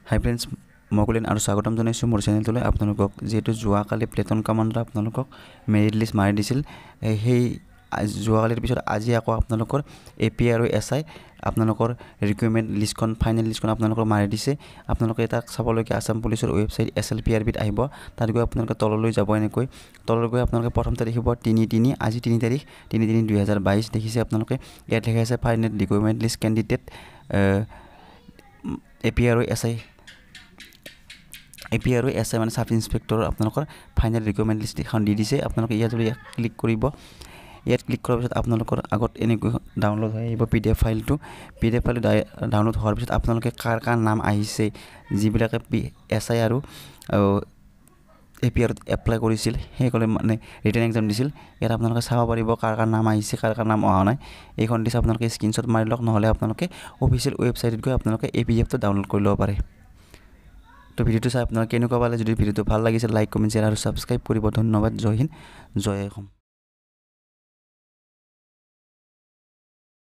হাই friends, মই কুলেন আৰু স্বাগতম জনাইছোঁ মোৰ চেনেলটোলৈ আপোনালোকক। যিহেতু যোৱাকালি প্লেটন কামাণ্ডাৰ আপোনালোকক মেৰিট লিষ্ট মাৰি দিছিল, সেই যোৱাকালিৰ পিছত আজি আকৌ আপোনালোকৰ এ পি আৰু এছ I আপোনালোকৰ ৰিকুৱাৰমেণ্ট লিষ্টখন, ফাইনেল লিষ্টখন আপোনালোকৰ মাৰি দিছে। আপোনালোকে তাক চাবলৈকে আছাম পুলিচৰ ৱেবছাইট SLPRBত আহিব। তাত গৈ আপোনালোকে তললৈ যাব। এনেকৈ তললৈ গৈ আপোনালোকে প্ৰথমতে দেখিব 3/3, আজি 3 তাৰিখ, 3/3/2022 দেখিছে আপোনালোকে। ইয়াত লিখা আছে final requirement list candidate AP আৰু এছ I, A P আৰু এছ I মানে চাব ইনস্পেক্টৰৰ আপোনালোকৰ ফাইনেল ৰিকুৱাৰমেণ্ট লিষ্ট এখন দি দিছে। আপোনালোকে ইয়াত যদি ক্লিক কৰিব, ইয়াত ক্লিক কৰাৰ পিছত আপোনালোকৰ আগত এনেকৈ ডাউনলোড হৈ আহিব PDF ফাইলটো। PDF ফাইলটো ডাউনলোড হোৱাৰ পিছত আপোনালোকে কাৰ কাৰ নাম আহিছে, যিবিলাকে পি এছ I আৰু এ পি আৰত এপ্লাই কৰিছিল, সেইসকলে মানে ৰিটেন এক্সাম দিছিল, ইয়াত আপোনালোকে চাব পাৰিব কাৰ কাৰ নাম আহিছে, কাৰ কাৰ নাম অহা নাই। এইখন দিছে, আপোনালোকে স্ক্ৰীনশ্বট মাৰি লওক, নহ'লে আপোনালোকে অফিচিয়েল ৱেবছাইটত গৈ আপোনালোকে এই PDFটো ডাউনলোড কৰি ল'ব পাৰে। তো ভিডিঅ'টো চাই আপোনালোকে কেনেকুৱা পালে? যদি ভিডিঅ'টো ভাল লাগিছে, লাইক, কমেণ্ট, শ্বেয়াৰ আৰু ছাবস্ক্ৰাইব কৰিব। ধন্যবাদ। জয় হিন্দ, জয় অসম।